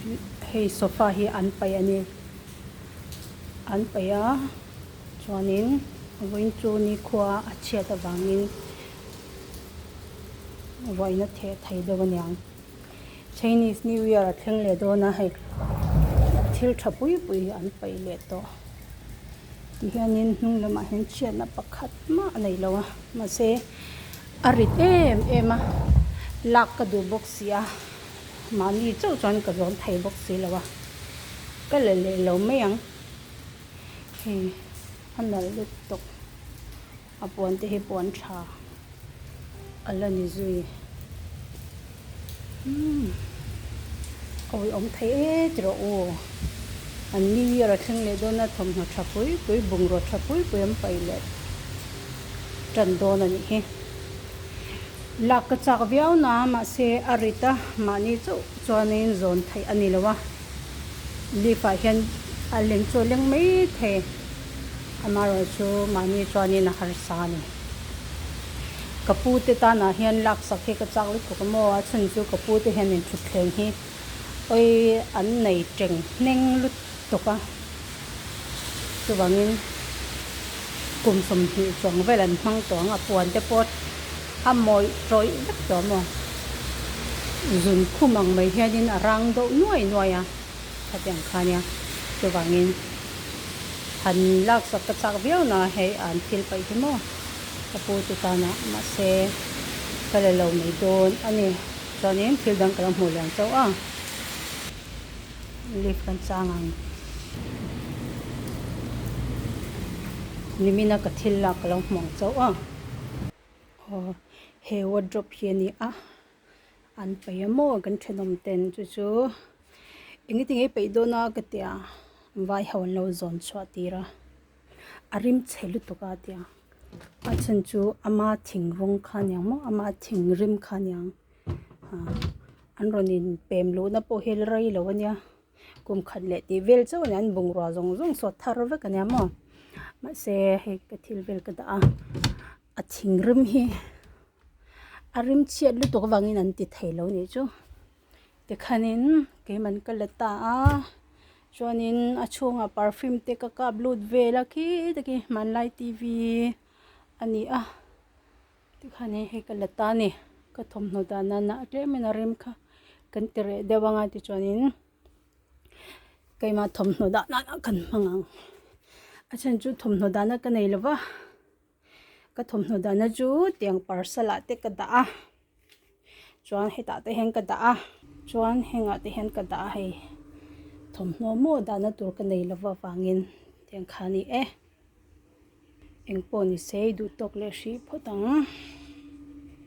Hei sofa hi an paih a ni. An paih a chuanin vawiin chu nikhua a chhiat avangin ruahna theh thei deuh a niang. Chinese new year a thleng leh dawn a hei thil tha pui pui an paih leh tawh. Tihianin hnung lamah hian chhiatna pakhat mah a nei lo a mahse a rit em em a lak ka duh bawk si a mahni chauh chuan ka zawn thei bawk si lo a ka la leh lo mai ang hei a nalh lutuk a puan te hi puan tha a la ni zui umm a awihawm thei e ti rawh u an new year a thleng leh dawn a thawmhnaw tha pui pui bungraw tha pui pui an paih leh tan dawn a nih hi lak ka chak viau na mahse a rit a mahni chauh chuanin zawn theih a ni lo a lift ah hian a leng chu a leng mai thei amaherawhchu mahni chuanin a harsa a ni ka pu te tanah hian lak sak hi ka chak lutuk a maw a chhan chu ka pu te hian in thutthleng hi awi an nei teng hneng lutuk a chuvangin kum 20 chuang vel an hmang tawh ang a puan te pawh a mawih tawih vek tawh a maw zun khum ang mai hianin a rang deuh nuai nuai a khatiang kha nia chuvangin han laksak ka chak viau na hei an thil paih hi maw ka pu te tana mahse ka la lo mai dawn a ni chuanin thil dang ka lo hmuh lian chauh a lift kan chang ang nimina ka thil lak ka lo hmu ang chauh a aw he wardrobe hi a ni a an paih a maw kan thenawm ten chu chu engtin nge peih dawn a ka tia vai ho an lo zawn chhuah tir a a rim chhe lutuk a tia a chhan chu ama thing rawng kha aniang maw ama thing rim kha aniang ah an rawn in pem luhna pawh hi la rei lo ania kum khat leh tih vel chauh ania an bungrua zawng zawng saw thar vek ania maw mahse hei ka thil vel ka dah a a thing rim hi a rim chhiat lutuk avangin an ti thei lo nih chu. Tikhanin keiman ka la ta a chuanin a chhungah perfume te ka kap lut vel a khi taki hmanlai t v a ni a tikhanin hei ka la ta a ni ka thawmhnaw dah nana a tlemin a rem kha kan ti reh deuh anga tichuanin keimah thawmhnaw dah nana kan hmang ang a chhan chu thawmhnaw dahna ka nei lova ka thawmhnaw dahna chu tiang parcel ah te ka dah a chuan hetah te hian ka dah a chuan hengah te hian ka dah a hei thawmhnaw maw dahna tur ka nei lova vangin tiang kha a ni e engpawh ni se i duh tawk leh hrih phawt ang.